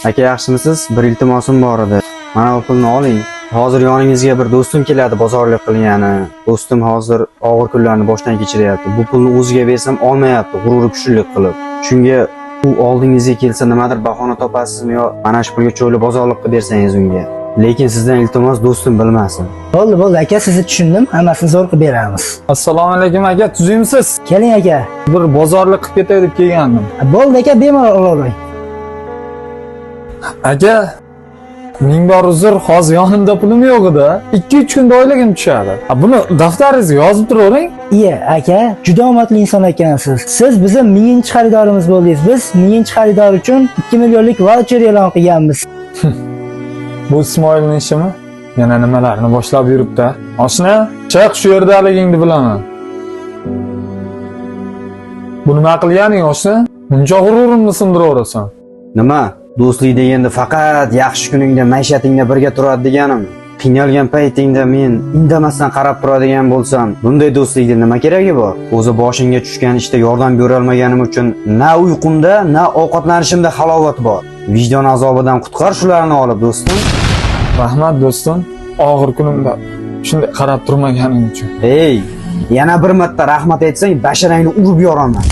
Aka, yaxshimisiz? Bir iltimosim bor edi. Mana bu pulni oling. Hozir yoningizga bir do'stim keladi bozorlik qilgani. Do'stim hozir og'ir kunlarni boshdan kechiryapti. Bu pulni o'ziga bersam olmayapti, g'ururi kuchlilik qilib. Shunga u oldingizga kelsa nimadir bahona topasizmi yo mana shu pulga cho'yli bozorlik qilib bersangiz unga. Lekin sizdan iltimos, do'stim bilmasin. Bo'ldi, bo'ldi aka, sizni tushundim. Hammasini zo'r qilib beramiz. Assalomu alaykum aka, tuzukmisiz? Keling aka. Bir bozorlik qilib ketay deb kelgandim. Bo'ldi aka, bemalol olavering. Aka, ming bor uzr, hozir yonimda pulim yo'q edi. 2-3 kunda oyligim tushadi. Ha, buni daftaringizga yozib turavering. Iya, aka, juda omadli inson ekansiz. Siz bizim minginchi xaridorimiz bo'ldingiz. Biz minginchi xaridor uchun 2 millionlik vaucher e'lon qilganmiz. Bu Ismoilning ishimi? Yana nimalarni boshlab yuribdi? Oshna, chiq, shu yerdaligingni bilaman. Bu nima qilganing, oshna? Muncha g'ururimni sindiraverasan. Nima? Do'stlik deganda faqat yaxshi kuningda, maishatingda birga turadi deganimi? Qiynalgan paytingda men indamasdan qarab turadigan bo'lsam, bunday do'stlikda nima keragi bor? O'zi boshingga tushgan ishda yordam berolmaganim uchun na uyqumda, na ovqatlanishimda halovat bor. Vijdon azobidan qutqar shularni olib, do'stim. Rahmat do'stim, og'ir kunimda shunday qarab turmaganing uchun. Ey, yana bir marta rahmat aytsang, basharangni urib yoraman.